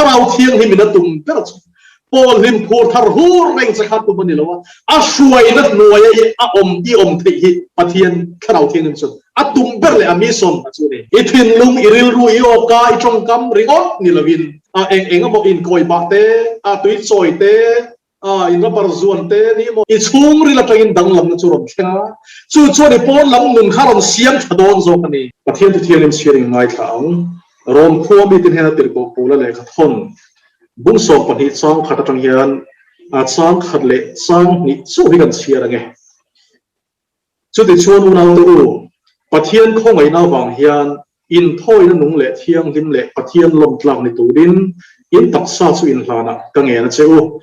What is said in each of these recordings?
Thlarau Thianghlim in a tum ber chu Pawl hlim phur thar hur reng che kha tum a ni lo a, a hruaina hnuaia i a awm i awm theih hi Pathian Thlarau Thianghlim chuan a tum ber leh a mission a chu a ni. I thinlung, i rilru, i awka, i tawngkam ringawt ni lovin a eng eng emaw inkawibah te, a tui chawi te, a in rubber zuan te ni emaw i chhungril atangin danglamna chu rawn thleng a, chu chuan i pawn lam nun kha rawn siam tha dawn zawk a ni. Pathian thu thianghlim chhiarin ngaithla ang. Rom khua mite hnena tirhkoh Paula lehkha thawn bung 12 chang khat atang hian a chang khat leh chang hnih chauh hi kan chhiar ang e. Chutichuan unaute u, Pathian khawngaihna avang hian inthawina nung leh thianghlim leh Pathian lawmtlak ni turin in taksa chu inhlanah ka ngen a che u.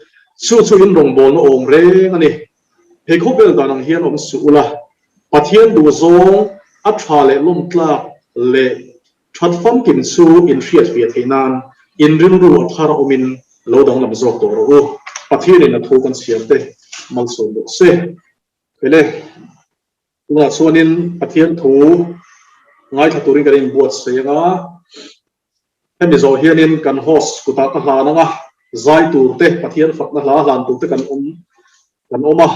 Chu chu in rawngbawlna awm reng a ni. He khawvel dan ang hian awm suh ula, Pathian duhzawng a tha leh lawmtlak leh that famkim chu in hriat fiah theih nan in rilru a thar awmin lo danglam zawk tawh rawh u. Pathianin a thu kan chhiar te malsawm bawk se. Pele, tunah chuanin Pathian thu ngaithla turin kan inbuatsaih ang a, hemi zawh hianin kan host kutah ka hlan ang a, zai tur te, Pathian fakna hla hlan tur te kan awm kan awm a,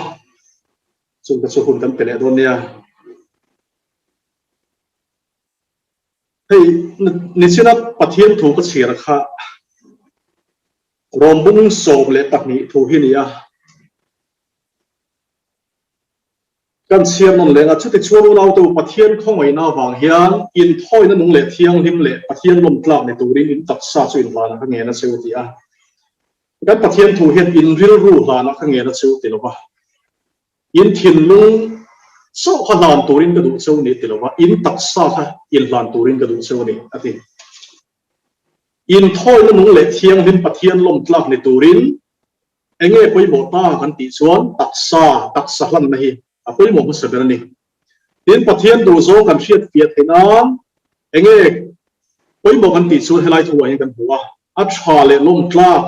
chung te chu hun kan pe leh dawn nia. Hei, nichina Pathian thu ka chhiar kha Rawmbung 12 thu hi ni a. Kan chhiar nawn leng a, chuti chuan unaute u Pathian khawngaihna avang hian inthawina nung leh thianghlim leh Pathian lawmtlak ni turin in taksa chu inhlanah ka ngen a che u ti a. Kan Pathian thu hian in rilru hlanah ka ngen a che u ti lo va, in thinlung chauh kha hlan turin ka duh che u ni ti lo va, in taksa kha inhlan turin ka duh che u ni a ti. Inthawina nung leh thianghlim Pathian lawmtlak ni turin Enge pawimawh ta kan tih chuan taksa, taksa hlanna hi a pawimawh hmasa ber a ni. Tin, Pathian duhzawng kan hriat fiah theih nan enge pawimawh kan tih chuan helai thuah hian kan hmu a, a tha leh lawmtlak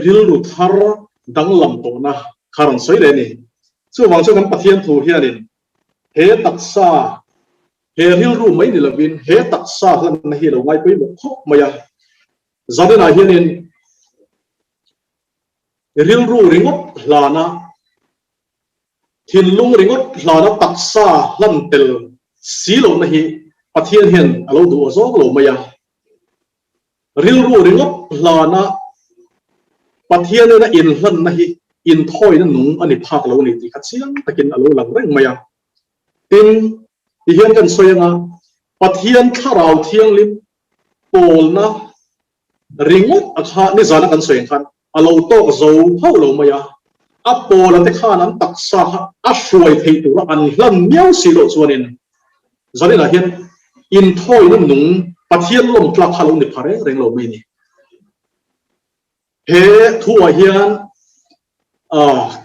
rilru thar danglam tawhna kha rawn sawi leh a ni. Chuvang chuan kan Pathian thu hianin he taksa, he rilru mai ni lovin he taksa hlanna hi a lo ngai pawimawh khawp mai a. Zaninah hianin Rilru ringawt hlana, thinlung ringawt hlana taksa hlan tel si lohna hi Pathian hian a lo duh aw zawk lo mai a. Rilru ringawt hlana Pathian ena inhlanna hi inthawina nung a ni phak lo a ni tih kha chiang takin a lo lang reng mai a. Tin, tihian kan sawi anga Pathian Thlarau Thianghlim pawlna Ringawt a kha nizana kan sawi ang khan a lo tawk zo hauh lo mai a, a pawla te khan an taksa kha a hruai theih tura an hlan miau si loh chuanin zaninah hian inthawina nung Pathian lawmtlak kha lo ni pha reng reng lo mai a ni. He thuah hian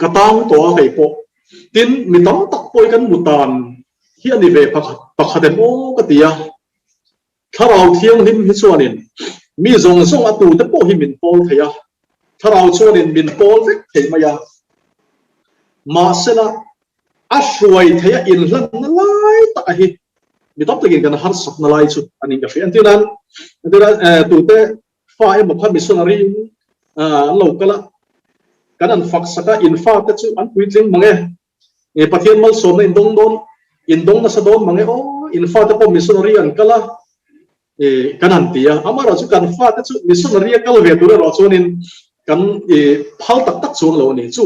ka tang tawh a kei pawh tin mi tam tak pawh hi kan mutan hi a ni ve pakhat em aw ka ti a. Thlarau Thianghlim hi chuanin mi zawng zawng a tute pawh hi min pawl thei a, Thlarau chuanin min pawl vek thei mai a. Mahsela, a hruai thei a inhlanna lai tak a hi mi tam takin kan harsatna lai chu a nih ka hria. Entirnan, entirnan tute fa emaw kha missionary in an lo kal a, kan an fak sak a, in fate chu an puitling mang e, Nge Pathian malsawmna in dawng dawn, in dawng nasa dawn mang e aw, in fate pawh missionary an kal a, e kan han ti a. Amaherawh chu kan fate chu missionary a kal ve tur erawh chuanin kan e phal tak tak chuang lo a ni. Chu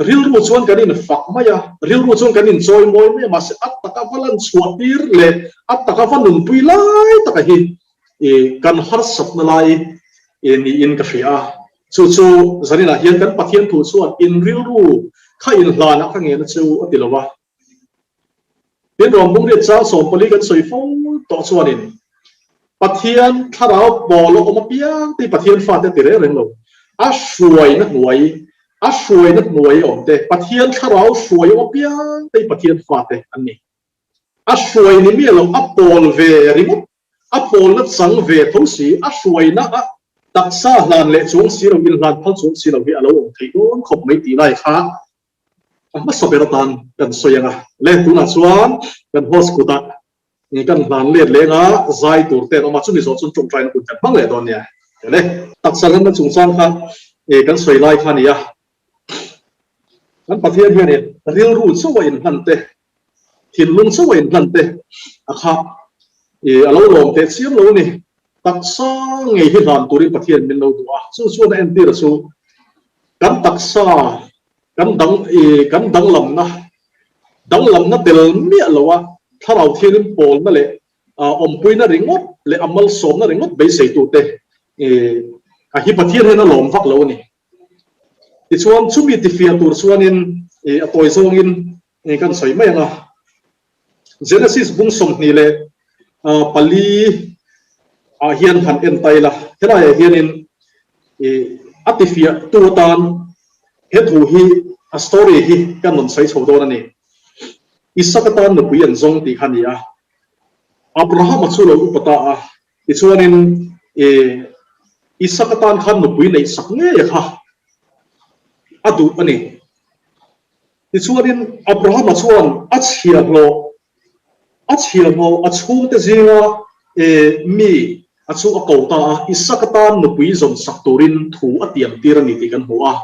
rilru chuan kan in fak mai a, rilru chuan kan in chawi mawi mai a, mahse a taka va lan chhuah tir leh a taka va nunpui lai taka hi e kan harsatna lai e niin ka hria a. Chu chu zaninah hian kan Pathian thu chuan in rilru kha in hlanah ka ngen a che u a ti lo a. Tin, Rawmbungriat chang 14 kan sawi fo tawh chuanin Pathian thlarau pawl a awm apiang tih Pathian fate a ti reng reng lo. A hruaina hnuai, a hruaina hnuai a awm te, Pathian thlarau hruai awm apiang te hi Pathian fate an ni. A hruai ni miah lo, a pawl ve ringawt A pawlna chang ve tho si, a hruaina a taksa hlan leh chuang si lo, inhlan phal chuang si lo hi a lo awm theih dawn khawp mai tih lai kha a hmasa ber atan kan sawi ang a. Le, tunah chuan kan host kutah kan hlan let leng a, zai tur te an awm a, chumi zawh chuan tawngtaina hun kan hmang leh dawn nia. Tel e. Taksa hlanna chungchang kha kan sawi lai kha a ni a. Kan Pathian hianin rilru chauh a inhlan te, thinlung chauh a inhlan te a kha a lo lawm teh chiam lo a ni. Taksa ngei hi hlan turin Pathian min lo duh a, chu chuan a entir chu kan taksa kan dang kan danglamna danglamna tel miah lo a thlarau thiangin pawlna leh awmpuina ringawt leh a malsawmna ringawt beiseitute a hi Pathian hian a lawm vak lo a ni. Tichuan chumi tifiah tur chuanin a tawi zawngin kan sawi mai ang a. Genesis bung 24 ah hian han en ta ila, helaiah hianin a tifiah tu atan he thu hi a story hi kan rawn sawi chho dawn a ni. Isaka tan nupui an zawng tih kha a ni a. Abrahama chu lo upa ta a, Tichuanin Isaka tan khan nupui neih sak ngei a kha a duh a ni. Tichuanin Abrahama chuan a chhiahhlawh a chhiahhlawh a chhungte zinga mi a chu a ko ta a, Isaka tan nupui zawn sak turin thu a tiam tir a ni tih kan hmu a.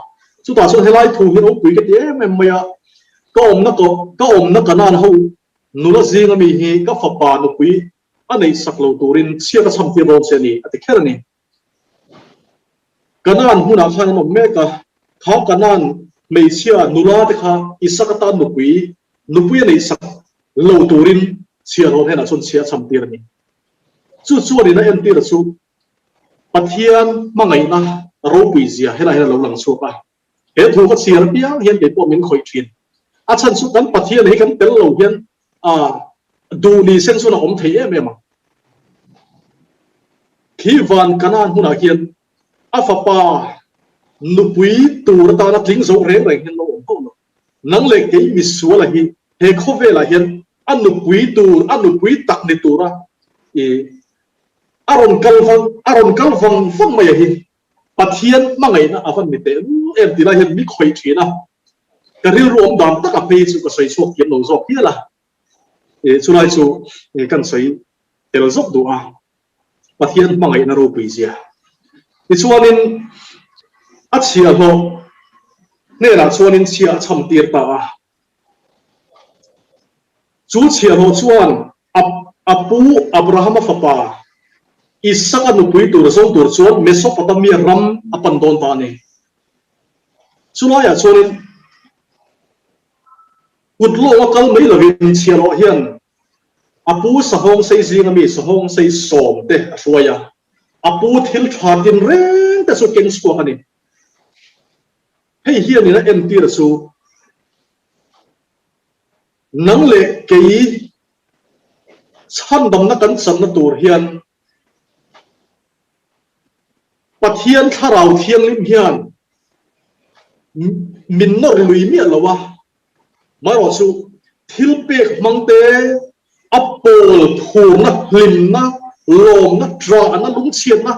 Chutah chuan helai thu hi ropui ka ti em em mai a, Ka awmna ka awmna Kanaan ho nula zinga mi hi ka fapa nupui a neih sak lo turin chhiat a chhamtir dawn che a ni, a ti kher a ni. Kanaan hmunah khan an awm mek a, kha Kanaan hmeichhia nula te kha Isaka tan nupui, nupui a neih sak lo turin chhiahhlawh hnenah chuan chhia a chhamtir a ni. Chu chuan in a entir a chu Pathian hmangaihna ropui zia helai hian a lo lang chhuak a. He thu ka chhiar apiang hian kei pawh min khawih thin. A chhan chu kan Pathian hi kan tel lo hian a duh ni sen chuan a awm thei em em ang. Khi van Kanaan hmunah hian a fapa nupui tur atana tling zo reng reng hian lo awm hauh lo. Nang leh kei misuala hi he khawvelah hian a nupui tur, a nupui tak ni tura i a rawn kal vang, a rawn kal vang vang mai a hi. Pathian hmangaihna a van ni teh lul em ti lai hian mi khawih thin a, ka rilru awm dan tak a phei chu ka sawi chhuak thiam lo zawk hial a, chulai chu kan sawi tel zawk duh a, Pathian hmangaihna ropui zia. Tichuanin a chhiahhlawh hnenah chuanin chhia a chham tir ta a, Chu chhiahhlawh chuan a pu Abrahama fapa Isaka nupui tur zo tur chuan Mesopotamia ram a pan dawn ta a ni. Chulaiah chuanin kut lawnga kal mai lovin chhiahhlawh hian a pu sahawngsei zinga mi sahawngsei sawmte a hruai a, a pu thil tha tinreng te chu keng chhuak a ni. Hei hianin a entir chu nang leh kei chhandamna kan channa tur hian Pathian Thlarau Thianghlim hian min nawr lui miah lo a, Marawh chu thil pek hmang te, a pawl phurna, hlimna, lawmna, ṭahna, lungchhiatna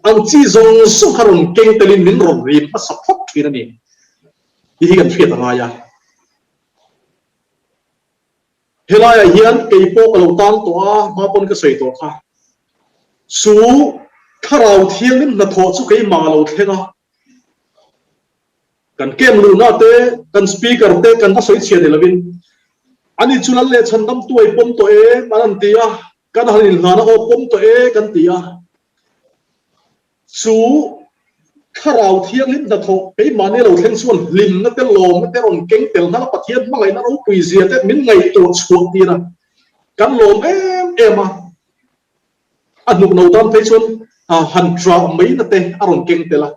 ang chi zawng zawng kha rawn keng telin min rawn rim hmasa phawt ṭhin a ni tih hi kan hriat a ngai a. Helaiah hian kei pawh ka lo tang tawh a, hma pawn ka sawi tawh kha. Chu Thlarau Thianghlim hnathawh chu keimah a lo thleng a. Kan camp luhna te, kan speaker te kan va sawi chhia ni lovin, ani chu lal leh chhandam tuai pawm tawh em an han ti a, kan han inhlana aw pawm tawh e kan ti a. Chu Thlarau Thianghlim hnathawh keimahni lo thleng chuan hlimna te, lawmna te rawn keng tel hnal a, Pathian hmangaihna ropui zia te min ngaihtuah chhuah tir a, kan lawm em em a. A hnuk no tan phei chuan han ṭah maina te a rawn keng tel a.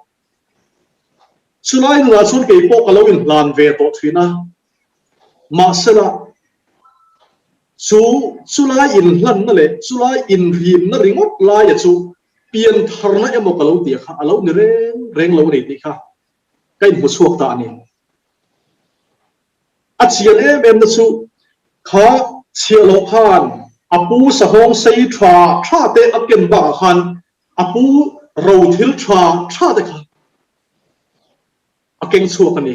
Chulai nunah chuan kei pawh ka lo inhlan ve tawh thin a, mahsela chu chulai inhlanna leh chulai inrimna ringawt laia chu piantharna emaw ka lo tih kha a lo ni reng reng lo a ni tih kha ka inhmu chhuak ta a ni. A chian em em na chu kha chhiahhlawh khan a pu sahawng sei tha tha te a ken bakah khan A pu ro thil tha tha te kha a keng chhuak a ni.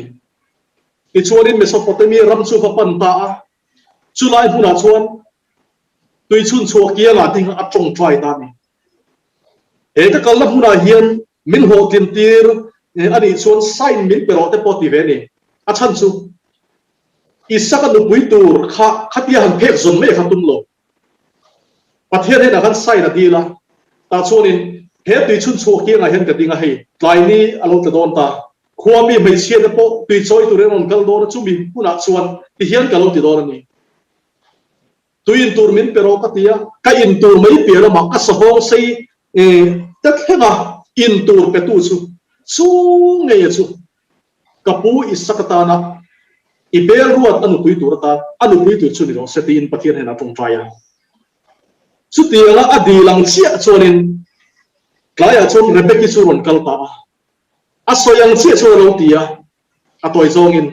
Tichuanin Mesopotamia ram chu va pan ta a, chulai hmunah chuan tuichhun chhuah kiangah ding a tawngtai ta a ni. He ka kalna hmunah hian min hlawhtlin tir a nih chuan sign min pe rawh te pawh ti ve a ni. A chhan chu Isaka nupui tur kha khatia han phek zawn mai kha tum lo. Pathian hnenah khan sign a dil a, tah chuanin he tui chhun chhuah kiangah hian ka ding a hei, tlai ni a lo tla dawn ta. Khua mi hmeichhia te pawh tui chawi turin an rawn kal dawn a, chumi hunah chuan tihian ka lo ti dawn a ni. Tui in tur min pe rawh ka ti a, ka in tur mai piah lamah ka sahawng sei te thlenga in tur pe tu chu chu ngei a chu ka pu Isaka tana i bel ruat a nupui tur atan a nupui tur chu ni rawh se tiin Pathian hnenah a tawngtai a. Chutianga a dil ang chiah chuanin tlaiah chuan Rebeki chu rawn kal ta a, a sawi ang chiah chuan a lo ti a, A tawi zawngin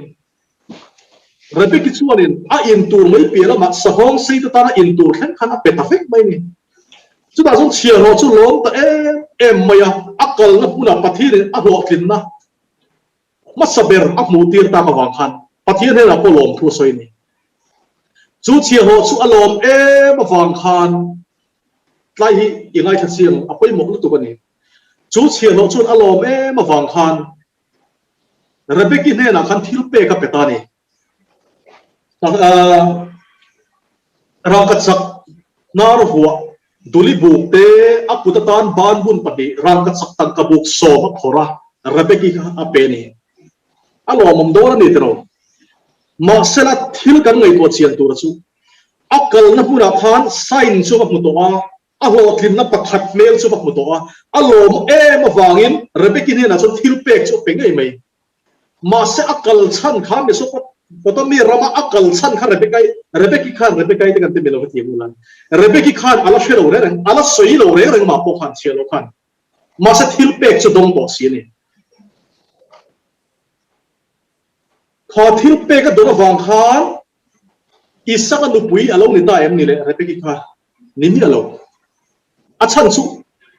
Rebeki chuanin a in tur mai piah lamah sahawng seite tana in tur thleng khan a pe ta vek mai a ni. Chutah chuan chhiahhlawh chu lawm ta em em mai a, a kalna hmunah Pathianin a hlawhtlinna hmasa ber a hmuh tir tak avang khan Pathian hnenah pawh lawmthu a sawi a ni. Chu chhiahhlawh chu a lawm em avang khan tlai hi i ngaithla chiang a pawimawh lutuk a ni. Chu chhiahhlawh chuan a lawm em avang khan Rebeki hnenah khan thil pek a pe ta a ni. Rangkachak hnar vuah duli buk te a kut atan ban bun pahnih rangkachak tangka buk sawm a phawrh a, Rebeki kha a pe a ni. A lawmawm dawn a ni tiraw? Mahsela thil kan ngaihtuah chian tura chu a kalna hmunah khan sign chu va hmu tawh a, A hlawhtlinna pakhat hmel chu va hmu tawh a, a lawm em avangin Rebeki hnenah chuan thil pek chu a pe ngei mai. Mahse a kal chhan kha Mesopotamia rama a kal chhan kha Rebekai, Rebeki khan Rebekai te kan ti mai lo hetiang ula, Rebeki khan a la hre lo reng reng, a la sawi lo reng reng mah pawh khan chhiah lo khan. Mahse thil pek chu dawng tawh si a ni. Kha thil pek a dawn avang khan Isaka nupui a lo ni ta em ni le Rebeki kha? Ni miah lo. A chhan chu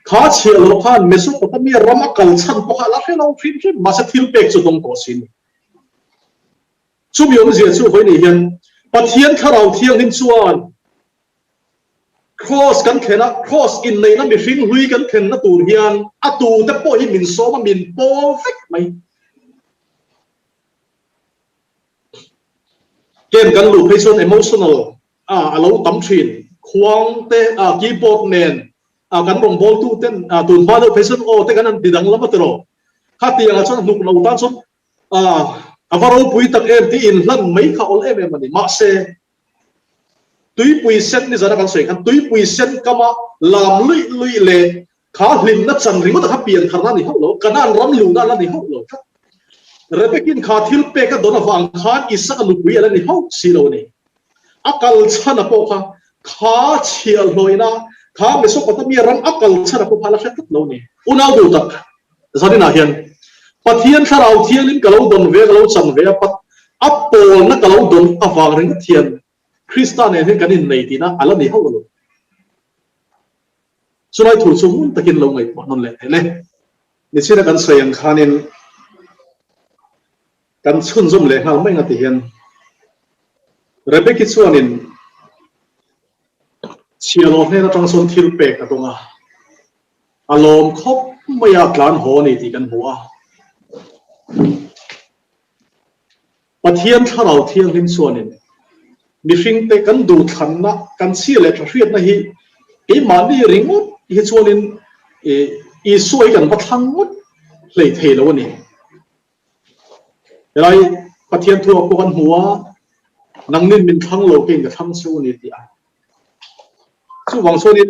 kha chhiah loh khan Mesopotamia ram a kal chhan pawh kha a la hre lo hrim hrim, mahse thil pek chu dawng tawh si ni. Chumi awmzia chu vawi nei hian Pathian Thlarau Thianghlim chuan Kraws kan thlen a, kraws inneihna mihring hlui kan thlenna tur hian a tute pawh hi min sawm a, min pawl vek mai. Camp kan luh phei chuan emotional a a lo tam thin. Khuang te a keyboard nen a kan rawngbawltu ten a tun hma deuh phei chuan aw te kan han ti danglam a tiraw. Khatiangah chuan hnuk lo tan chuan a a va ropui tak em tih inhlan mai kha awl em em a ni. Mahse tuipui sen nizan a kan sawi khan tuipui sen kama lam luih luih leh Kha hlimna chan ringawt a kha pian tharna a ni hauh lo, Kanaan ram luhna a la ni hauh lo tlat. Rebekin kha thil pek a dawn avang khan Isaka nupui a la ni hauh si lo a ni. A kal chhan a pawh kha, kha chhiahhlawihna, kha Mesopotamia ram a kal chhan a pawh kha a la hre tlat lo a ni. Unau duh tak, zaninah hian Pathian Thlarau Thianghlim ka lo dawn ve a, ka lo chan ve a, a pawlna ka lo dawn avang ringawt hian Krista nen hian kan innei tihna a la ni hauh lo. Chulai thu chu ngun takin lo ngaihtuah nawn leh thei le. Nichina kan sawi ang khanin kan chhunzawm leh nghal mai nga ti hian Rebeki chuanin chhiahhlawh hnen atang sawn thil pek a dawng a, a lawm khawp mai a tlan haw a ni tih kan hmu a. Pathian Thlarau Thianghlim chuanin mihringte kan duhthlanna, kan chhia leh tha hriatna hi keimahni ringawt hi chuanin Isua hi kan va thlang ngawt hlei thei lo a ni. Helai Pathian thuah pawh kan hmu a, nangnin min thlang lo keiin ka thlang cheu a ni tih a. Chuvang chuanin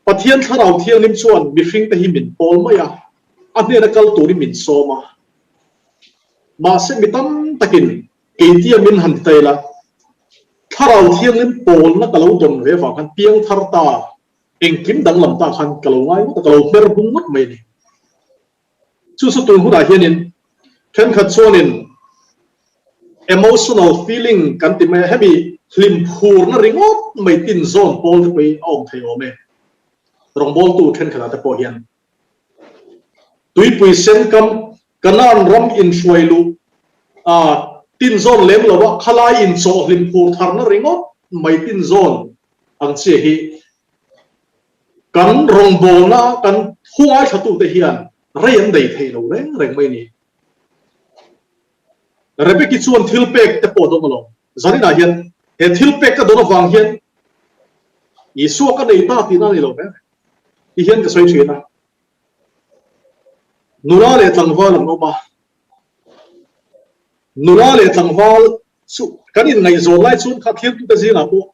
Pathian Thlarau Thianghlim chuan mihringte hi min pawl mai a, a hnena kal turin min sawm a. Mahse mi tam takin keitia min han ti ta ila, Thlarau Thianghlim pawlna ka lo dawn ve avang khan piang thar ta, engkim danglam ta khan ka lo ngai ngawt a, ka lo hmer bung ngawt mai a ni. Chu chu tun hunah hianin thenkhat chuanin emotional feeling kan ti mai a, hemi hlim phurna ringawt mai tin zawn pawl te pawh hi a awm thei awm e, rawngbawltu thenkhatah te pawh hian. Tuipui sen kam Kanaan ram inhruai luh a tinzawn lem lo a, khalai inchawh hlim phur tharna ringawt mai tinzawn ang chiah hi. Kan rawngbawlna kan thu ngaithlatute hian rei an nei thei lo reng reng mai ni. Rebeki chuan thil pek te pawh a dawng alawm. Zaninah hian he thil pek ka dawn avang hian Isua ka nei ta tihna a ni lo reng reng. Ti hian ka sawi thin a. Nula leh tlangval an awm a. Nula leh tlangval chu kan inngaihzawn lai chuan kha thiltute zingah pawh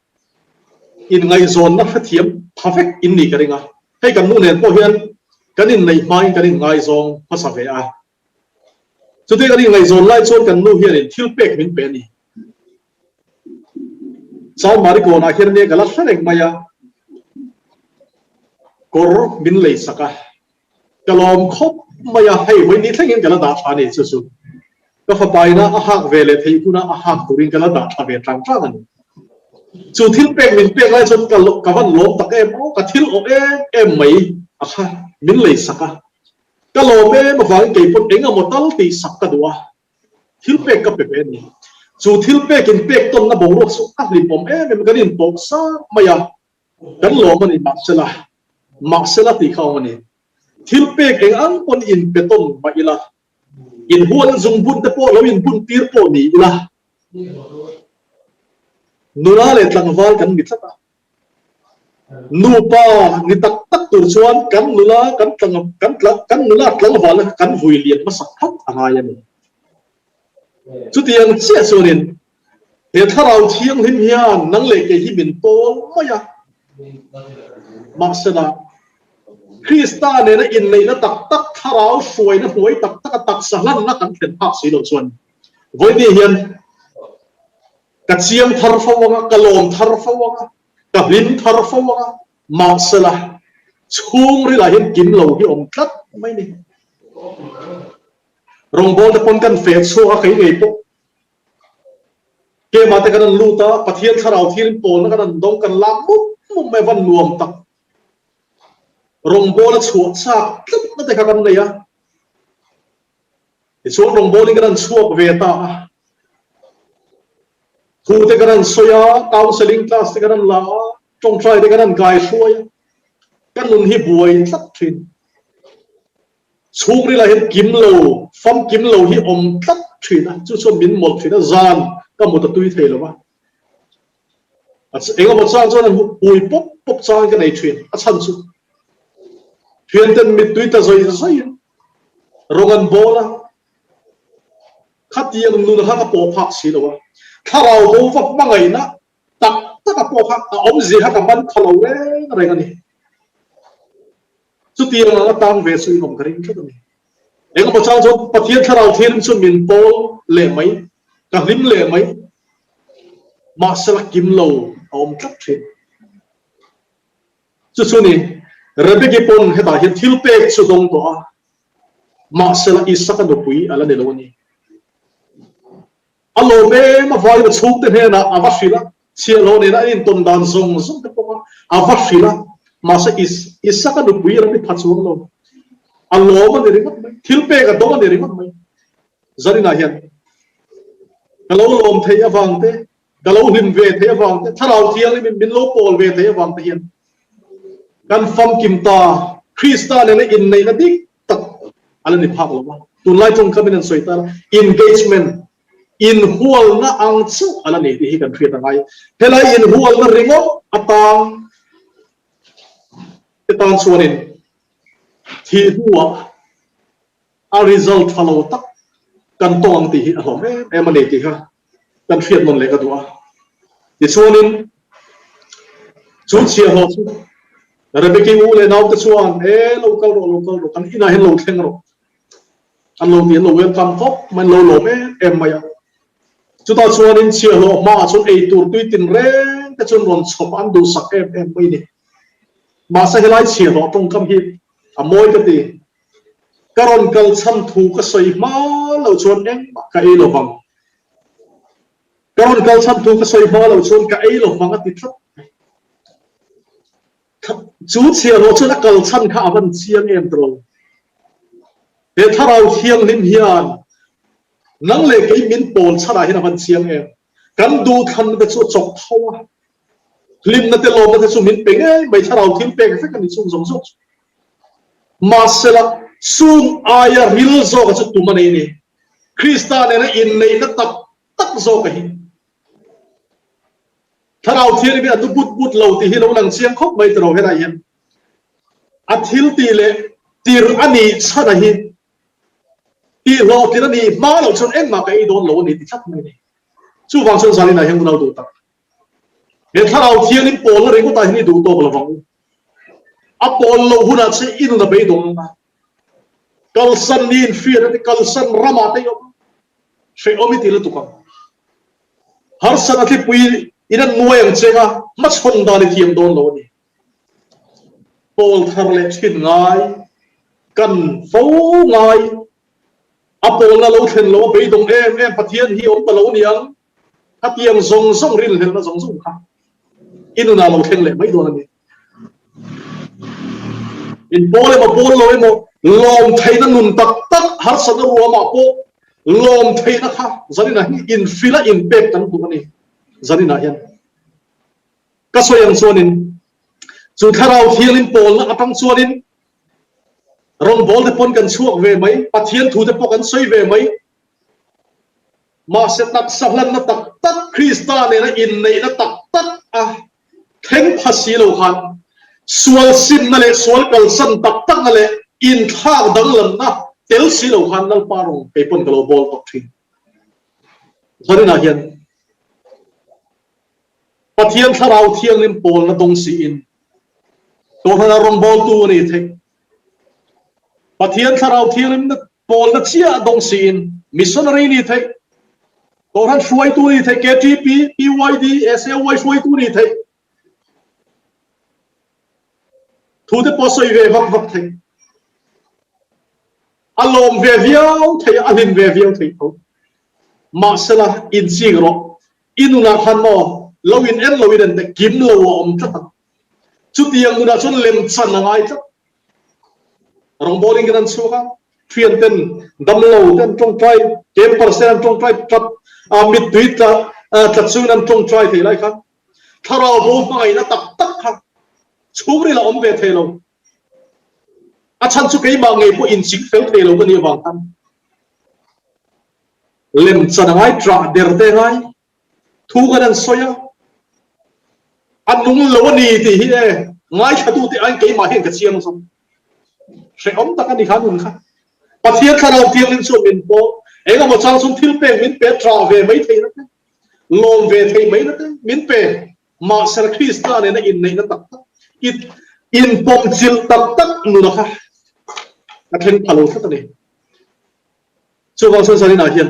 inngaihzawnna hrethiam pha vek in nih ka ring a. Hei kan nu nen pawh hian kan inneih hmain kan inngaizawng hmasa ve a. Chutia kan inngaihzawn lai chuan kan nu hianin thil pek min pe a ni. Chalmari kawnah hian nia ka la hre reng mai a, kawr min lei sak a. Ka lawm khawp mai a, hei vawi ni thlengin ka la dah tha a ni chu chu. Ka fapaina a hak ve leh theih huna a hak turin ka la dah tha ve tlang tlang a ni. Chu thil pek min pek lai chuan ka ka van lawm tak em aw, ka thil awh em em mai a kha min lei sak a. Ka lawm em avangin kei pawn eng emaw tal tih sak ka duh a, thil pek ka pe ve a ni. Chu thil pek in pek tawnna boruak chu a hlimawm em em, kan inpawh sang mai a. Kan lawm a ni mahsela, mahsela tih kha awm a ni. Thil pek eng ang pawn in pe tawn mah ila, in hual zungbun te pawh lo in bun tir pawh ni ila, nula leh tlangval kan ni tlat a. Nupa ni tak tak tur chuan kan nula kan tlang kan tla kan nula tlangval kha kan vui lian hmasak phawt a ngai a ni. Chutiang chiah chuanin He Thlarau Thianghlim hian nang leh kei hi min pawl mai a. Mahsela, Krista nena inneihna tak tak, Thlarau hruaina hnuai tak taka taksa hlanna kan thlen phak si loh chuan vawiin hian ka chiang thar fo ang a, ka lawm thar fo ang a, ka hlim thar fo ang a, mahsela, chhungrilah hian kim lo hi awm tlat mai ni. Rawngbawlte pawn kan feh chhuak a, kei ngei pawh Kemah te kan an lut a, Pathian thlarau thil pawlna kan an dawng, kan lak mup mup mai a van nuam tak. Rawngbawla chhuah chak tlatna te kha kan nei a. Tichuan rawngbawlin kan an chhuak ve ta a. Thu te kan an sawi a, counselling class te kan an la a, tawngtai te kan an kai hruai a. Kan nun hi buai tlat thin. Chhungril ah hian kim lo, famkim lo hi awm tlat thin a, chu chuan min mawlh thin a, zan ka mut a tui thei lo va. Engemaw chang chuan an hui pawp pawp changin ka nei thin, a chhan chu thianten mittui ta zawi zawiin rawng an bawl a, khatiang nun kha ka pawh phak si lo a, thlarau bo va hmangaihna tak tak a pawh kha a awmzia kha ka man kha lo reng reng a ni. Chutiang anga tang ve chu inawm ka ring tlat a ni. Engemaw chang chuan Pathian thlarau thianghlim chu min pawl leh mai, ka hlim leh mai, mahsela kim lo a awm tlat thin. Chu chu ni, Rebeki pawn hetah hian thil pek chu dawng tawh a, mahsela Isaka nupui a la ni lo a ni. A lawm em a vain a chhungte hnenah a va hrilh a, chhiahhlawh nena an intawn dan zawng zawng te pawh a va hrilh a, mahse Isaka nupui ram i pha chuang lo. A lawm a ni ringawt mai, thil pek a dawng a ni ringawt mai. Zaninah hian ka lo lawm theih avang te, ka lo hlim ve theih avang te, Thlarau Thianghlimin min lo pawl ve theih avang te hian kan famkim ta Krista nena inneihna dik tak a la ni phak lo va, tunlai tawngkamin an sawi ta la, engagement, inhualna ang chauh a la ni tih hi kan hriat a ngai. Helai inhualna ringawt atang te tan chuanin thih hnuah a result tha lo tak kan tawng ang tih hi a hlawm em em a ni tih kha kan hriat nawn leh ka duh a. Tichuanin chu chhiahhlawh chu Rebeki u leh naute chuan, E, lo kal rawh, lo kal rawh, kan inah hian lo thleng rawh. An lo ti, an lo welcome khawp mai, an lo lawm em em mai a. Chutah chuanin chhiahhlawh hmaah chuan ei tur tui tin reng te chuan rawn chhawp an duhsak em em mai ni. Mahse helai chhiahhlawh tawngkam hi a mawi ka ti. Ka rawn kal chhan thu ka sawi hma loh chuan engmah ka ei lo vang. Ka rawn kal chhan thu ka sawi hma loh chuan ka ei lo vang a ti tlat mai. Chu chhiahhlawh chuan a kal chhan kha a van chiang em tawh lo. He Thlarau Thianghlim hian nang leh kei min pawl chhanah hian a van chiang em. Kan duhthlan te chu a chawk tho a. Hlimna te lawmna te chu min pe ngei mai, thlarau thil pek vek a ni chung zawng zawng chu. Mahsela, chung aia ril zawka chu tum a nei a ni. Krista nena inneihna tak tak zawka hi Thlarau Thianghlim hi a nu but but lo tih hi lo lang chiang khawp mai tiraw helai hian. A thil tih leh tir a nih chhan a hi tih hlawhtlin a nih hma loh chuan engmah ka ei dawn lo a ni ti tlat mai a ni. Chuvang chuan Zaninah hian unau duh tak. He Thlarau Thianghlim pawlna ringawtah hian i duh tawk lovang u. A pawl loh hunah che i nun a beidawng ang a. Kalsan ni in hriat a ti, kalsan ramah te i awm a, hrehawm i ti lutuk ang. Harsat a thlipui in an nuai ang cheng a, hmachhawn dan i thiam dawn lo a ni. Pawl thar leh thin ngai, kan fo ngai, a pawlna lo thlen lo a beidawng em em Pathian hi awm ta lo niang, Khatiang zawng zawng rinhlelhna zawng zawng kha i nunah lo thleng leh mai dawn a ni. In pawl emaw pawl lo emaw lawm theihna nun tak tak harsatna ruamah pawh lawm theihna kha zaninah hi inhrilh a inpek kan duh a ni. Zaninah hian ka sawi ang chuanin chu thlarau thiangin pawlna atang chuanin rawngbâwl te pawn kan chhuak ve mai, Pathian thu te pawh kan sawi ve mai. Mahse taksa hlanna tak tak Krista nena inneihna tak tak a thleng pha si lo khan sual simna leh sual kalsan tak takna leh inthlak danglamna tel si lo khan Lalpa rawng kei pawn ka lo bawl tawh thin. Zaninah hian Pathian Thlarau Thianghlim pawlna dawng siin Kohhrana rawngbawltu a ni theih. Pathian Thlarau Thianghlimna Pawlna chiah dawng siin missionary ni theih, Kohhran hruaitu ni theih, KTP, PYD, SAY hruaitu ni theih, thu te pawh sawi ve vak vak theih. A lawm ve viau thei a, a hlim ve viau thei tho. Mahsela, inching rawh, i nunah khan maw lo in en lo in en teh, kim lo a awm tlat ang. Chutiang nunah chuan lemchan a ngai tlat. Rawngbawlin kan an chhuak a, thian ten damlo te an tawngtai, campers ten an tawngtai tap, mittui tla tla chungin an tawngtai thei lai kha thlarau bo hmangaihna tak tak kha chhungril a awm ve thei lo. A chhan chu keimah ngei pawh inching fel thei lo ka nih avang khan lemchan a ngai, ṭah der te a ngai. Thu kan an sawi a, a nung lo a ni tih hi e ngaithlatute aiin keimah hian ka chiang zawk. Hrehawm tak a ni kha nun kha. Pathian Thlarau Thianghlim chuan min pawl, eng emaw chang chuan thil pek min pe ṭah ve mai theihna te, lawm ve theih maina te min pe. Mahse Krista nena inneihna tak tak, inpawmchilh tak tak nuna kha a thleng pha lo tlat a ni. Chuvang chuan zaninah hian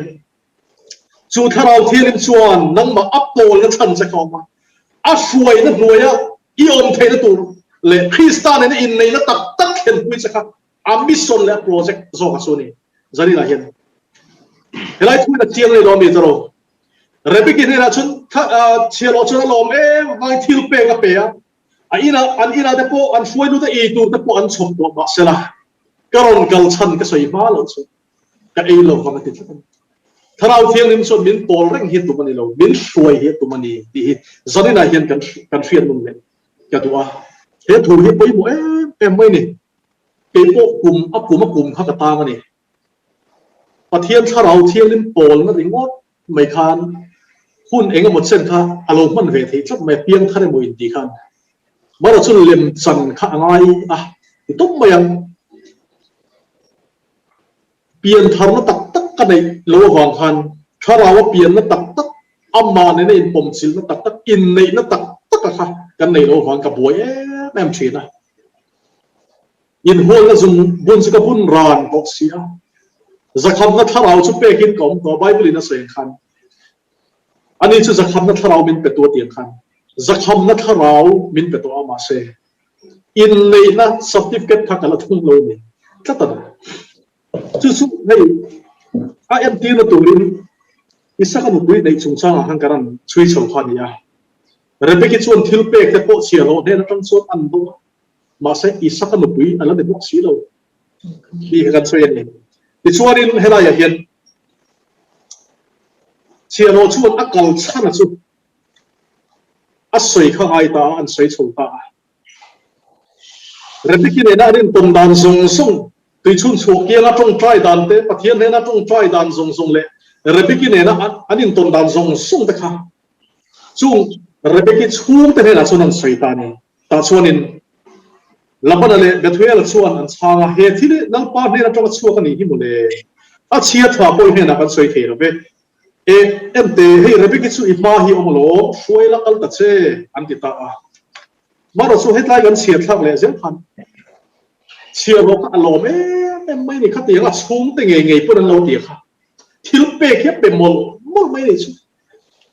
chu Thlarau Thianghlim chuan nangmah a pawlna chhan che kha awm a, a hruaina hnuaia i awm theihna tur leh Krista nena inneihna tak tak thlenpui che kha a mission leh a project zawk a chu a ni. Zaninah hian helai thuin a chiang leh lo a mi tawrh. Rebeki hnenah chuan chhiahhlawh chuan a lawm em avangin thil pek a pe a, a inah an inah te pawh an hruai lut a, ei tur te pawh an chhawp tawh mahsela Ka rawn kal chhan ka sawi hma loh chu ka ei lo vang a ti tlat a ni. Thlarau Thianghlim chuan min pawl reng hi tum a ni lo, min hruai hi a tum a ni tih hi zaninah hian kan kan hriat nun leh ka duh a. He thu hi pawimawh em em mai ni. Kei pawh kum a kum a kum kha ka tang a ni. Pathian Thlarau Thianghlim pawlna ringawt mai khan hun eng emaw chen kha a lo hman ve theih tlat mai a, piang thar emaw intih khan. Marawh chu lem chan kha a ngai a ti tawp mai ang. Pian tharna tak tak ka neih lo avang khan thlarau a pianna tak tak, amah nena inpawmchilhna tak tak, inneihna tak taka kha kan neih lo avang ka buai em em thin a. Inhualna zum bun chu ka bun ran tawh si a, zakhamna thlarau chu pekin ka awm tawh a, Bible in a sawi ang khan, ani chu zakhamna thlarau min pe tu a ti ang khan, zakhamna thlarau min pe tawh a, mahse inneihna certificate kha ka la thung lo ni tlat a ni. Chu chu hei a entirna turin Isaka nupui neih chungchangah khan ka rawn chhui chho kha a ni a, Rebeki chuan thil pek te pawh chhiahhlawh hnen atang chuan an dawng a. Mahse, Isaka nupui a la ni bawk si lo tih kha kan sawi a ni. Tichuanin helaiah hian chhiahhlawh chuan a kal chhan a chu. A sawi kha ngai ta a, an sawi chho ta a. Rebeki nena an intawm dan zawng zawng, tuichhun chhuah kianga tawngtai dan te, Pathian hnena tawngtai dan zawng zawng leh Rebeki nena an intawm dan zawng zawng te kha chung Rebeki chhungte hnenah chuan an sawi ta a ni. Tah chuanin Labana leh Bethuela chuan an chhang a, He thil hi Lalpa hnen atanga chhuak a nih hi mawle. A chhia tha pawh i hnenah kan sawi thei lo ve. E, ente, hei Rebeki chu i hma hi awm alawm, hruai la kal ta che, an ti ta a. Marawh chu hetlai kan chhiar thlak leh zel khan chhiar rawh kha a lawm em em mai ni, khatiang a chhungte ngei ngei pawn an lo ti kha. Thil pek hi a pe mawlh mawlh mai ni chu.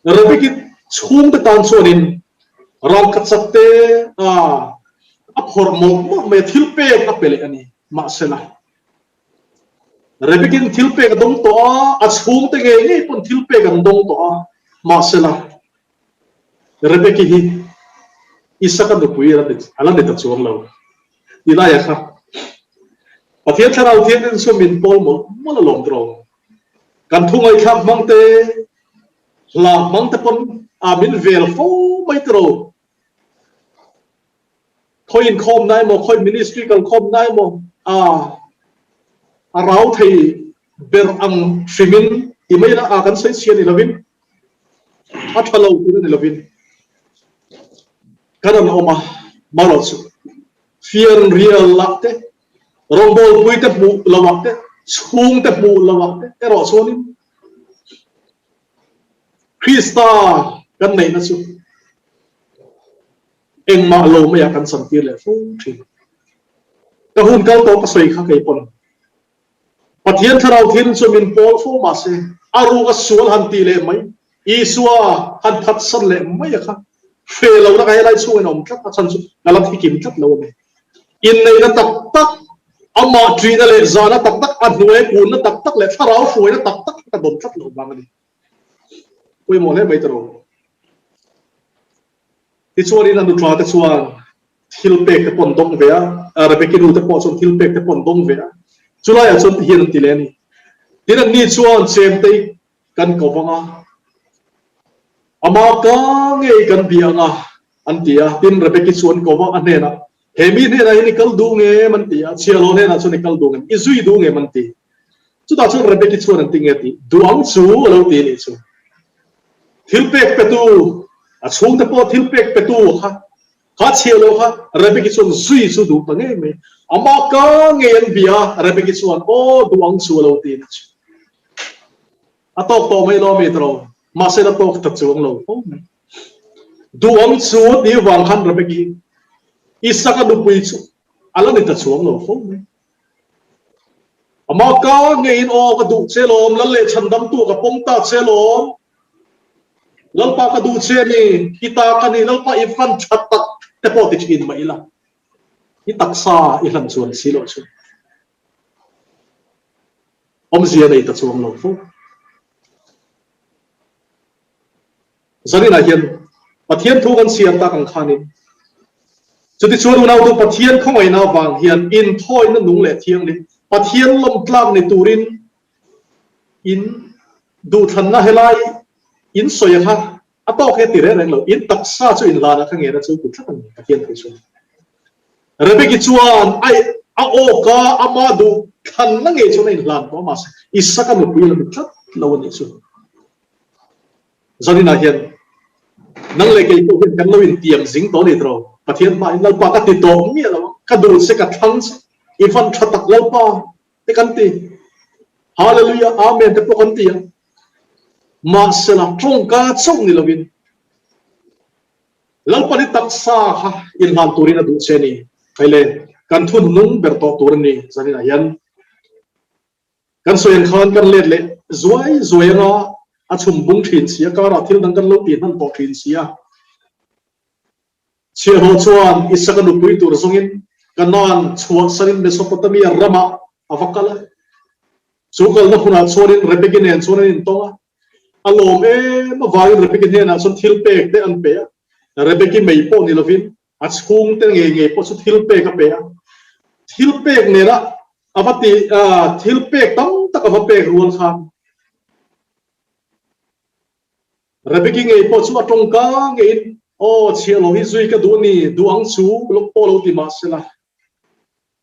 Rebeki chhungte tan chuanin rangkachak te a a phawrh mawlh mawlh mai a, thil pek a pe leh a ni. Mahsela, Rebekin thil pek a dawng tawh a, a chhungte ngei ngei pawn thil pek an dawng tawh a, mahsela Rebeki hi Isaka nupui a la ni ta chuang lo. Ti laia kha Pathian Thlarau Thianghlim chu min pawl mawlh mawlh alawm tawh lo. Kan thu ngaihthlak hmang te, hla hmang te pawn a min vel fo mai tawh lo. Khawi inkhawmna emaw, khawi ministry kalkhawmna emaw a a rau thei ber ang hrimin ti mai ila a kan sawi chhia ni lovin a tha lo tihna ni lovin kan rawn awm a, marawh chu fian rial ah te, rawngbawlpui te hmuh lo ah te, chhung te hmuh lo ah te erawh chuanin Krista kan neihna chu Engmah lo maiah kan chantir leh fo thin. Ka hun kal tawh ka sawi kha kei pawn. Pathian thlarau thil chu min pawl fo mahse a ruk a sual han tih leh mai, Isua han phatsan leh mai a kha hre lo na ka helai chhungin a awm tlat a chhan chu ka la thikim tlat lo a ni. Inneihna tak tak, amah ṭihna leh zahna tak tak, a hnuai kunna tak tak leh thlarau hruaina tak tak kha ka dawn tlat lo vang a ni. Pawimawh hle mai tawh. Tichuanin a nuṭa te chuan thil pek te pawh an dawng ve a, Rebeki nu te pawh chuan thil pek te pawh an dawng ve a. Chulaiah chuan tihian an ti leh a ni. Tin, anni chuan chemtei kan ko vang a, ama ka ngei kan bia ang a, an ti a. Tin, Rebeki chu an ko va, a hnenah, He mi hnenah hian i kal duh ngem? an ti a. Chhiahhlawh hnenah chuan i kal duh ngem? I zui duh ngem? an ti. Chutah chuan Rebeki chuan an ti nge tih duh ang chu a lo ti a nih chu. Thil pek petu, a chhungte pawh thil pek petu kha, kha chhiah loh kha Rebeki chuan zui chu duh ta ngei mai. Amah ka ngei an bia a, Rebeki chuan aw duh ang chu a lo ti a nih chu. A tawk tawh mai lo a mi tawh lo, mahse la tawk ta chuang lo fo mai. Duh ang chu tih vang khan Rebeki Isaka nupui chu a la ni ta chuang lo fo mai. Amah ka ngeiin aw ka duh che lawm, Lal leh chhandamtu ka pawm ta che lawm, Lalpa ka duh che ni, i ta ka ni, Lalpa i van tha tak te pawh ti thin mah ila, i taksa i hlan chuan si loh chu awmzia nei ta chuang lo fo. Zaninah hian Pathian thu kan chhiar tak ang khanin, chutichuan unautu Pathian khawngaihna avang hian inthawina nung leh thianghlim, Pathian lawmtlak ni turin in duhthlanna helai in sawi a kha a tawk he ti reng reng lo, in taksa chu inhlanah kha ngena chu ti tlat a ni Pathian thu chuan. Rebeki chuan a a awka ama duhthlanna ngei chuan a inhlan tawh a mahse Isaka nupui la ni tlat lo a nih chu. Zaninah hian nang leh kei pawh hian kan lo intiam zing tawh a ni tawh. Pathian hmain Lalpa ka ti tawh miah lo a, ka duh che ka thlang che, i van tha tak Lalpa te kan ti. Hallelujah, Amen te pawh kan ti a. Mahsela tawngka chauh ni lovin Lalpa ni taksa kha inhlan turin a duh che a ni. Hei le, kan thun nung ber tawh tur a ni zaninah hian. Kan sawi ang khan kan let leh zuai zuai anga a chhum bung thin si a, karah thil dang kan lo ti hman tawh thin si a. Chhiahhlawh chuan Isaka nupui tur zawngin Kanaan chhuahsanin Mesopotamia ramah a va kal a. Chu kalna hunah chuanin Rebeki nen chuan an intawng a. A lawm em avangin Rebeki hnenah chuan thil pek te an pe a. Rebeki mei pawh ni lovin A chhungte ngei ngei pawh chu thil pek a pe a, thil pek nena a va ti thil pek tam tak a va pek rual khan Rebeki ngei pawh chu a tawngka ngeiin. Aw, chhiahhlawh hi zui ka duh a ni, duh ang chu lawk pawh lo ti mah sela.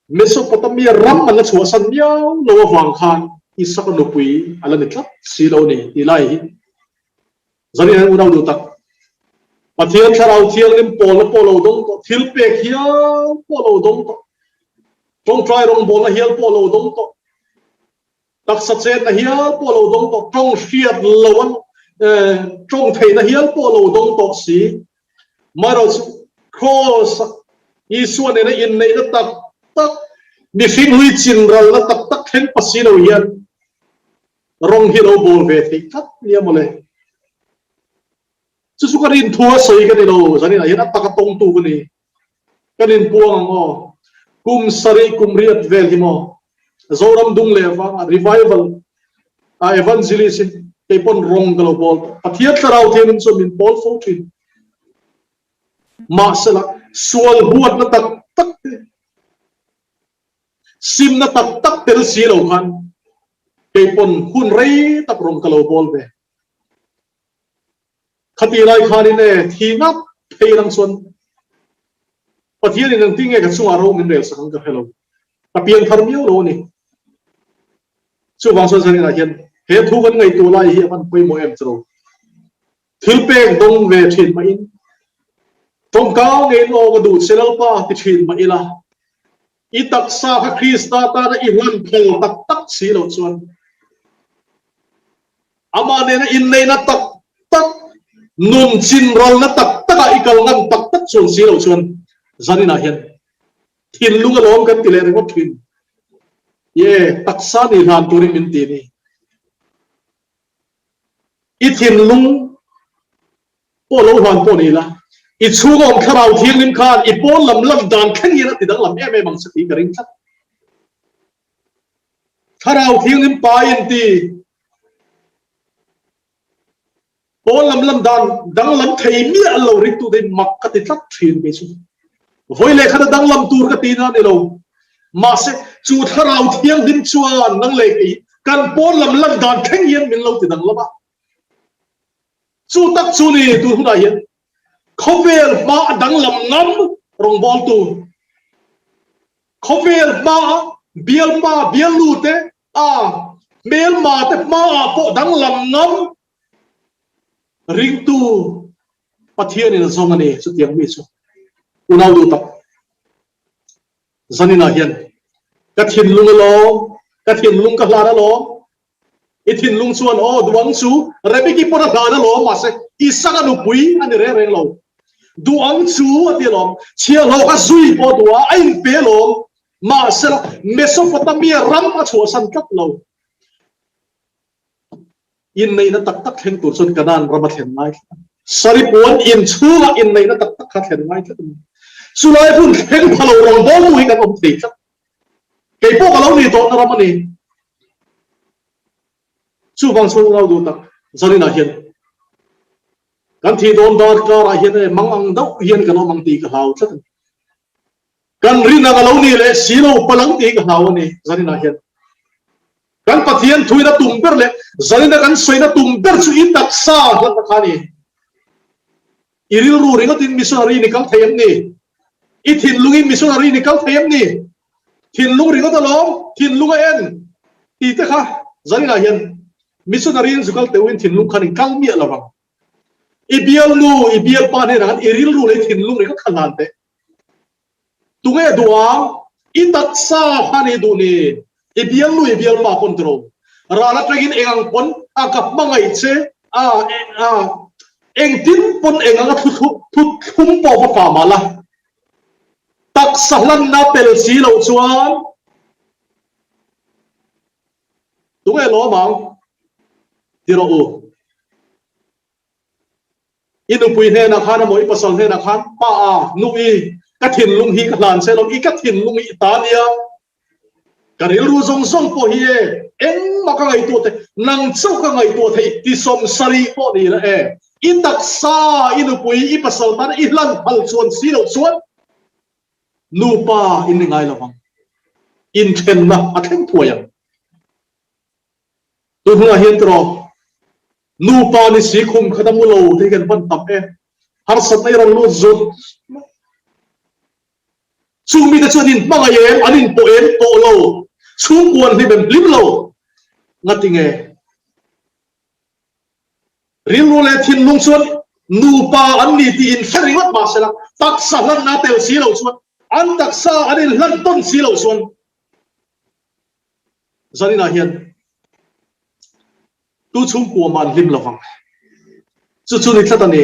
Mesopotamia ram an la chhuahsan miau lo avang khan Isaka nupui a la ni tlat si lo a ni tih lai hi zanin an unau duh tak. Pathian Thlarau Thianghlim pawlna pawh lo dawng tawh, thil pek hial pawh lo dawng tawh, tawngtai rawngbawlna hial pawh lo dawng tawh, Taksa chetna hial pawh lo dawng tawh, tawng hriat lo an tawng theihna hial pawh lo dawng tawh si. Amaherawhchu Kraws a Isua nena inneihna tak tak, mihring hlui chinralna tak tak thleng pa si lo hian rawng hi lo bawl ve theih tlat nia mawle. Chu chu ka rin thu a sawi ka ni lo, zaninah hian a taka tawngtu ka ni. Kan inpuang ang aw. Kum sarih kum riat vel hi maw Zoram dung leh vangah revival a evangelist in kei pawn rawng ka lo bawl tawh. Pathian thlarau thiangin chuan min pawl fo thin. Mahsela sual huatna tak tak te simna tak tak tel si lo khan kei pawn hun rei tak rawng ka lo bawl ve. Khati lai khanin e, thi ngap phei lang chuan Pathianin engtin nge ka chungah ro min rel sak ang ka hre lo. Ka pian thar miau lo a ni. Chuvang chuan zaninah hian he thu kan ngaihtuah lai hi a van pawimawh em chu lo. Thil pek dawng ve thin mah in, tawngkau ngeiin aw ka duh che Lalpa ti thin mah ila, i taksa kha Krista tana i hlan phal tak tak si loh chuan Amah nena inneihna tak tak, nun chinralna tak takah i kal ngam tak tak chuan si lo chuan zaninah hian thinlung alawm kan ti leh ringawt thin. Ye, taksa ni hlan turin min ti ni. I thinlung pawh lo hlan pawh ni la, i chhunga awm thlarau thianghlim khan i pawn lam lam dan thleng hian a ti danglam em em ang che tih ka ring tlat. Thlarau thianghlim pa in ti. Pawn lam lam dan danglam thei miah lo ringtu te mak ka ti tlat thin kei chu. Vawi leh khat a danglam tur ka ti na ni lo. Mahse chu thlarau thianghlim chuan nang leh kei kan pawn lam lan dan thleng hian min lo ti danglam a. Chu tak chu ni tun hunah hian khawvel hma a danglam ngam rawngbawltu Khawvel hmaa bialpa bialnu te a hmelma te hmaah pawh danglam ngam ringtu Pathianin a zawng a ni chutiang mi chu unau duh tak zaninah hian ka thinlung alawm ka thinlung ka hlan alawm I thinlung chuan aw duang chu Rebeki pawn a hlan alawm mahse Isaka nupui a ni reng reng lo. Duang chu a ti alawm, chhiahhlawh kha zui pawh a duh a, a inpe alawm mahse Mesopotamia ram a chhuahsan tlat lo. Inneihna tak tak thleng tur chuan Kanaan ram a thlen ngai tlat a. Saripuan inchhungah inneihna tak tak kha thlen ngai tlat a ni. Chulai hun thleng pha lo rawngbawltu hi kan awm thei tlat. Kei pawh ka lo ni tawhna ram a ni. Chuvang chuan unau duh tak zaninah hian kan thih dawn dar karah hian e mang ang deuh hian kan awm ang tih ka hlau tlat a ni. Kan rin ang a lo ni leh si lo palang tih ka hlau a ni zaninah hian. Kan Pathian thuina tum ber leh zanina kan sawina tum ber chu i taksa hlatna kha a ni. I rilru ringawtin missionary ni kal thei em ni? I thinlungin missionary ni kal thei em ni? Thinlung ringawt alawm, thinlung a en tih te kha zaninah hian missionary in zu kal teuhin thinlung khan in kal miah lo vang. I bialnu, i bialpa hnenah khan i rilru leh i thinlung ringawt kha hlan teh. Tunge duh ang? I taksa kha ni duh ni. I bialnu i bialpa pawn tiro. Ral atangin eng ang pawn a ka hmangaih che a a engtin pawn eng anga thu thu thlum pawh va fa mah la. Taksa hlanna pel si loh chuan tunge lawm ang? Ti rawh u. I nupui hnenah khan emaw i pasal hnenah khan, Pa a, nu i, ka thinlung hi ka hlan che lo, i ka thinlung hi i ta nia, ka rilru zawng zawng pawh hi e, engmah ka ngaihtuah thei, nang chauh ka ngaihtuah thei ti sawmsarih pawh ni la e, i taksa, i nupui, i pasal tana i hlan phal chuan si loh chuan nupa in ni ngai lo vang, inthenna a thleng thuai ang. Tun hunah hian tiraw, Nupa ni si khum khat a mu lo te hi kan hman tam e. Harsatna i rawn lut zut mai. Chung mite chu an inhmangaih em, an inpawh em tawh lo, chhungkua an hlim em hlim lo. Ngati nge? Rilru leh thinlung chuan nupa an ni tih inhre ringawt mah sela, taksa hlanna a tel si lo chuan, an taksa an inhlan tawn si lo chuan zaninah hian tu chhungkua mah an hlim lo vang. Chu chu ni tlat a ni.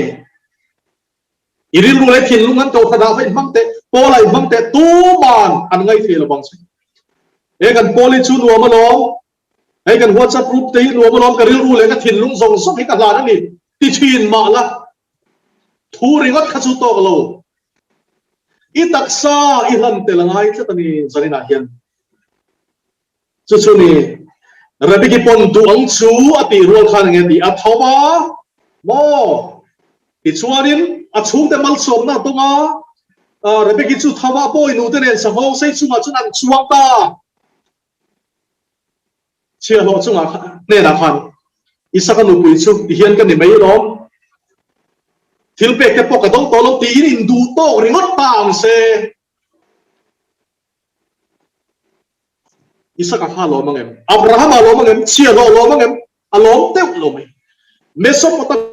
I rilru leh thinlung an ko khat ah va inhmang teh, Paula inhmang teh, tuman an ngaithei lo vang che. He kan Paul hi chu nuam alawm, Hei kan WhatsApp group te hi nuam alawm ka rilru leh ka thinlung zawng zawng hi ka hlan a ni ti thin mah la thu ringawt kha chu tawk lo. I taksa i hlan tel a ngai tlat a ni zaninah hian. Chu chu ni Rebeki pawn duh ang chu a tih rual khan enge tih a tho a maw? Tichuanin a chhungte malsawmna a dawng a, Rebeki chu tho a bawi nute nen sanghawng sei chungah chuan an chuang ta. Chhiahhlawh chungah hnenah khan Isaka nupui chu tihian ka ni mai lawm, thil pek te pawh ka dawng tawh lo tiin induh tawk ringawt ta ang se. Isaka kha a lawm ang em? Abrahama a lawm ang em? Chhiahhlawh a lawm ang em? A lawm deuh lo mai. Mesopotamia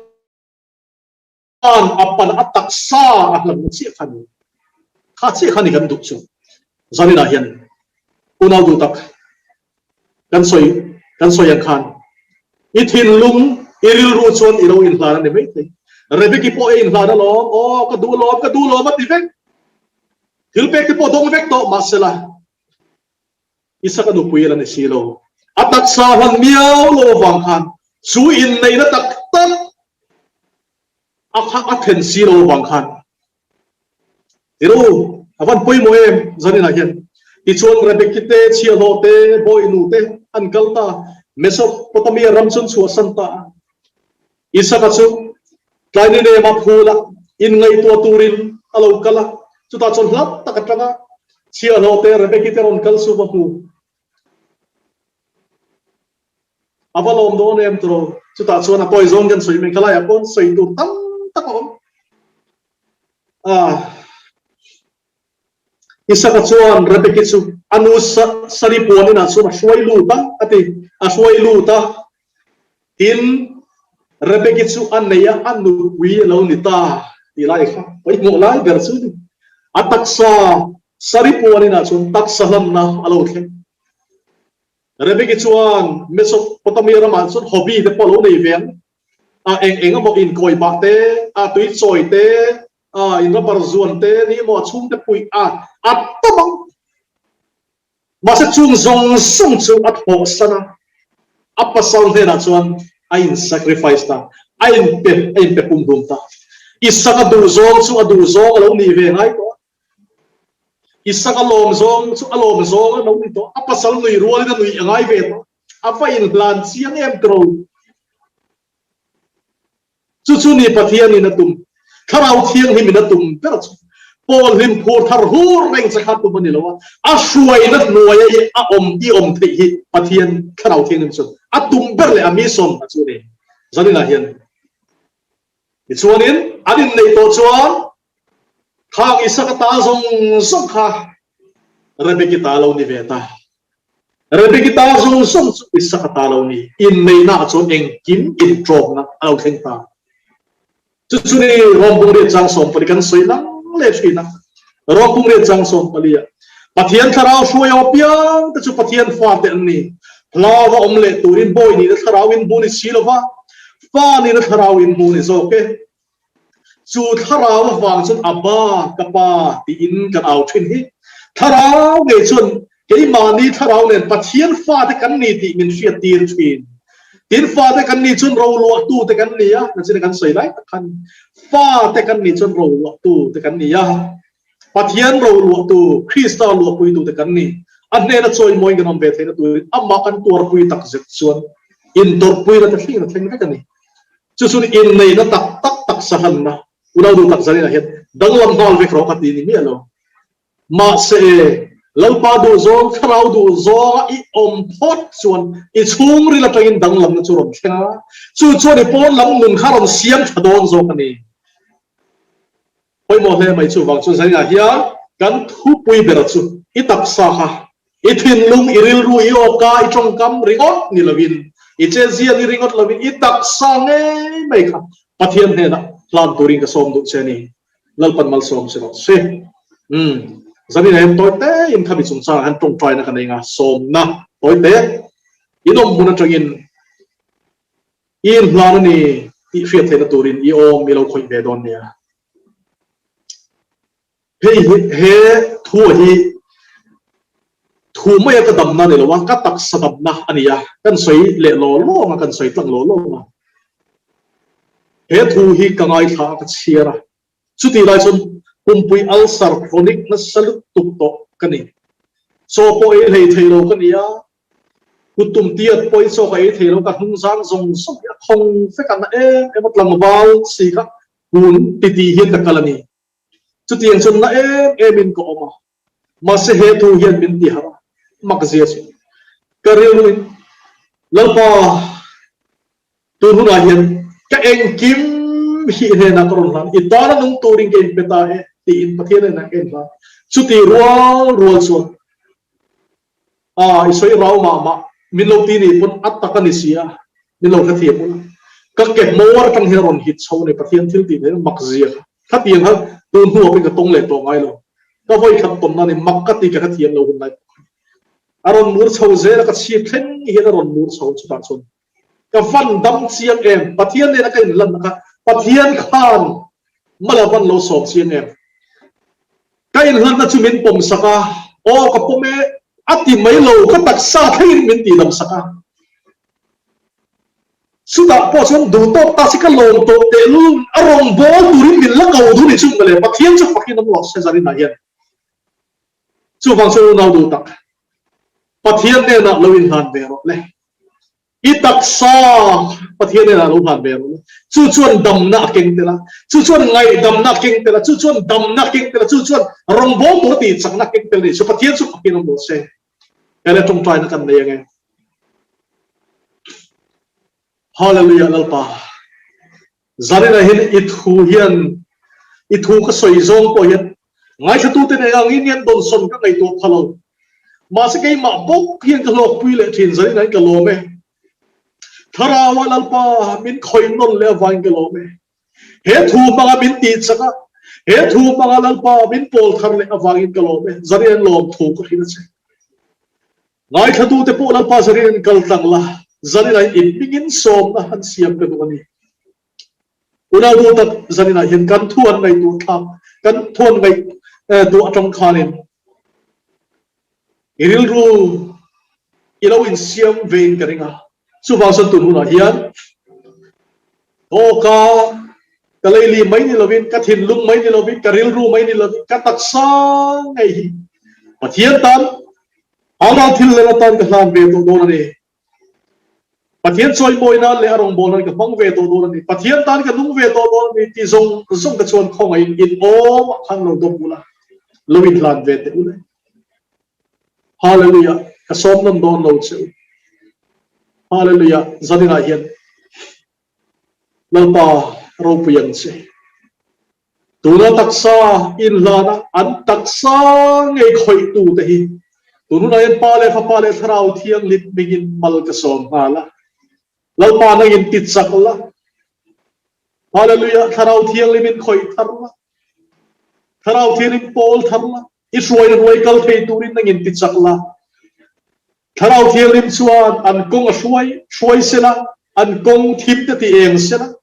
An a pan a taksa a hlanna chiah kha ni. Kha chiah kha ni kan duh chu. Zaninah hian unau duh tak kan sawi kan sawi ang khan i thinlung i rilru chuan i lo inhlan a ni maithei. Rebeki pawh i inhlan alawm, aw ka duh alawm, ka duh alawm a ti vek. Thil pek te pawh dawng vek tawh mahsela Isaka nupui a la ni si lo. A taksa hlan miau lo avang khan chu inneihna tak tak a kha a then si lo avang khan Tiru, a van pawimawh em zaninah hian. Tichuan Rebeki te, chhiahhlawh te, bawihnu te an kal ta, Mesopotamia ram chu an chhuahsan ta a. Isaka chu tlai ni nema phul a, inngaihtuah turin a lo kal a, chutah chuan hla tak atanga chhiahhlawh te Rebeki te rawn kal chu va hmu. A va lawm dawn em tiraw? Chutah chuan a tawi zawng hian sawi mai kha laiah paw'n sawi tur tam tak a awm. Ah. Isaka chuan Rebeki chu a nu Sari puan inah chuan a hruai lut a, a ti. A hruai lut a. Tin, Rebeki chu a nei a, a nupui a lo ni ta tih lai kha pawimawh lai ber chu a ni. A taksa Sari puan inah chuan taksa hlanna a lo thleng. Rebeki chuan Mesopotamia ramah chuan hobby te pawh a lo nei ve ang a, eng eng emaw inkawi bah te, a tui chawi te, A in rubber zuan te ni emaw a chhung te puih a a tam ang. Mahse chung zawng zawng chu a thawh san a, a pasal hnenah chuan a in sacrifice ta, a in pe a in pe pumhlum ta. Isaka duh zawng chu a duh zawng a lo nih ve ngai tawh a, Isaka lawm zawng chu a lawm zawng a lo ni tawh, a pasal nui rualin a nuih a ngai ve tawh, a va inhlan chiang em tiraw. Chu chu ni Pathianin a tum, Thlarau Thianghlimin a tum ber chu. Paul hlim phur thar hur reng che kha tum a ni lo a, a hruaina hnuaia i a awm i awm theih hi Pathian Thlarau Thianghlim chuan a tum ber leh a mission a chu a ni. Zaninah hian tichuanin an inneih tawh chuan khang Isaka ta zawng zawng kha Rebeki ta lo ni ve ta. Rebeki ta zawng zawng chu Isaka ta lo ni. Inneihna ah chuan engkim inṭawmna a lo thleng ta. Chu chu ni Rom pumriat chang 14 kan sawi lang leh ṭhin a. Rom pumriat chang 14 ah Pathian thlarau hruai ho apiang te chu Pathian fate an ni. Hlau va awm leh turin bawi nihna thlarau in hmu ni si lo va, fa nihna thlarau in hmu ni zawk e. Chu thlarau avang chuan Abba, ka pa tiin kan au thin hi. Thlarau ngei chuan keimahni thlarau nen Pathian fate kan ni tih min hriat tir thin. Tin fate kan nih chuan roluahtu te kan ni a, nachin kan sawi lai tak khan fate kan nih chuan roluahtu te kan ni a. Pathian roluahtu, Krista luahpuitu te kan ni. A hnena chawimawiin kan awm ve theihna turin amah kan tuarpui tak zet chuan intawrhpuina te thleng a thleng vek a ni. Chu chu inneihna tak tak taksa hlanna unau duh tak zaninah hian danglam nghal vek rawh ka ti ni miah lo. Mahse e, Lalpa duh zawng, Thlarau duh zawnga i awm phawt chuan i chhungril atangin danglamna chu rawn thleng a, chu chuan i pawn lam nun kha rawn siam tha dawn zawk a ni. Pawimawh hle mai chuvang chuan zaninah hian kan thupui ber chu i taksa kha i thinlung, i rilru, i awka, i tawngkam ringawt ni lovin, i chetzia ni ringawt lovin i taksa ngei mai kha Pathian hnenah hlan turin ka sawm duh che a ni. Lalpan malsawm che rawh se. Umm zaninah hian tawi tein khami chungchangah hian tawngtaina ka nei nga sawmna tawi te inawm hmun atangin I inhlan a ni tih hriat theihna turin i awm i lo khawih ve dawn nia. Hei hi he thu hi thu maia ka damna ni lo a, ka taksa damna a ni a, kan sawi leh law lawng a, kan sawi tlang law lawng a. He thu hi ka ngaithla a, ka chhiar a. Chutih lai chuan pumpui ulcer chronic nasa lutuk tawh ka ni. Chaw pawh ei hlei thei lo ka ni a, Kut tum tiat pawh i chaw ka ei thei lo, ka hnung zang zawng zawng hi a khawng vek a, na em em a tlangval si kha kun titih hian ka kal a ni. Chutiang chuan na em em in ka awm a, mahse he thu hian min ti harh a, mak zia chu ka rilruin Lalpa tun hunah hian ka engkim hi hnenah ka rawn hlan, i tana nung turin ka inpe ta e tiin Pathian hnenah ka inhlan. Chuti rual rual chuan A, i sawi rau mah mah, min lo ti nih pawn a tak a ni si a, min lo hrethiam ula. Ka ke hmawr atang hian a rawn hit chho a ni, Pathian thil tih theih mak zia kha. Khatiang kha tun hnuah pawhin ka tawng leh tawh ngai lo. Ka vawi khat tawnna a ni, mak ka ti ka hrethiam lo hun lai pawh kha. A rawn mur chho zel a, ka chhip thleng hian a rawn mur chho chutah chuan ka van dam chiang em, Pathian nena ka inlanna kha Pathian khan mala van lo sawm chiang em. Ka inhlanna chu min pawm sak a, aw ka pawm e, a ti mai lo, ka taksa thlengin min tihdam sak a. Chutah pawh chuan duh tawk ta si ka lawm tawh tehlul a rawn bawl turin min la ko duh ni chu mawle, Pathian chu fakin awm lo se Zarina hian. Chuvang chuan unau duh tak, Pathian hnenah lo inhlan ve rawh le. I taksa Pathian hnenah lo hlan ve rawh le. Chu chuan damna a keng tel a, chu chuan ngaihdamna a keng tel a, chu chuan damna a keng tel a, chu chuan rawngbâwl tur a tih chakna a keng tel a ni. Chu Pathian chu fakin awm rawh se. He tawngtaina kan nei ange. Hallelujah Lalpa. Zaninah hian i thu hian i thu ka sawi zawng pawh hian ngaithlatute nen angin hian dawnsawn ka ngaihtuah pha lo. Mahse keimah bawk hian ka hlawkpui leh thin zaninah hian ka lawm e. Thlarau-a Lalpa min khawih nawn leh avangin ka lawm e. He thu hmanga min tih chak a, he thu hmanga Lalpa min pawl thar leh avangin ka lawm e. Zanin lawm thu ka hrilh a che. Ngaithlatute pawh Lalpa zanin an kal tlang la, zaninah hian inhmingin sawmna an siam ka duh a ni. Unau duh tak zaninah hian kan thu an ngaihtuah thlak, kan thu an ngaihtuah atang khanin i rilru i lo insiam vein ka ring a. Chuvang chuan tun hunah hian aw ka ka leili mai ni lovin, ka thinlung mai ni lovin, ka rilru mai ni lovin, ka taksa ngei hi Pathian tan Haural thil lel atan ka hlan ve tawh dawn a ni. Pathian chawimawi nan leh a rawngbâwl nan ka hmang ve tawh dawn a ni. Pathian tan ka nung ve tawh dawn a ni tih zawng zawng te chuan khawngaihin in awmah khan lo dawm ula, lo inhlan ve teh ule. Hallelujah! Ka sawm nawn dawn lo che u. Hallelujah! Zaninah hian Lalpa ropui ang che. Tuna taksa inhlana an taksa ngei khawihtu te hi tun hunah hian Pa leh Fapa leh Thlarau Thianghlim hmingin mal ka sawm nghal a. Lalpa nangin ti chak la. Hallelujah! Thlarau Thianghlimin khawih thar la. Thlarau Thianghlim pawl thar la. I hruaina hnuai kal thei turin nangin ti chak la. Thlarau Thianghlim chuan an kawng a hruai hruai sela, an kawng thim te ti eng sela,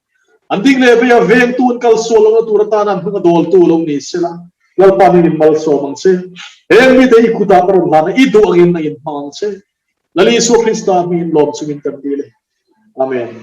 an ding leh veia vengtu an kal sual lohna tur atana an hnung a dawltu lo ni sela, Lalpa nangin malsawm ang che. Heng mite i kutah ka rawn hlan a, i duh angin nangin hmang ang che. Lal Isua Krista hmingin lawm chungin kan dil e. Amen.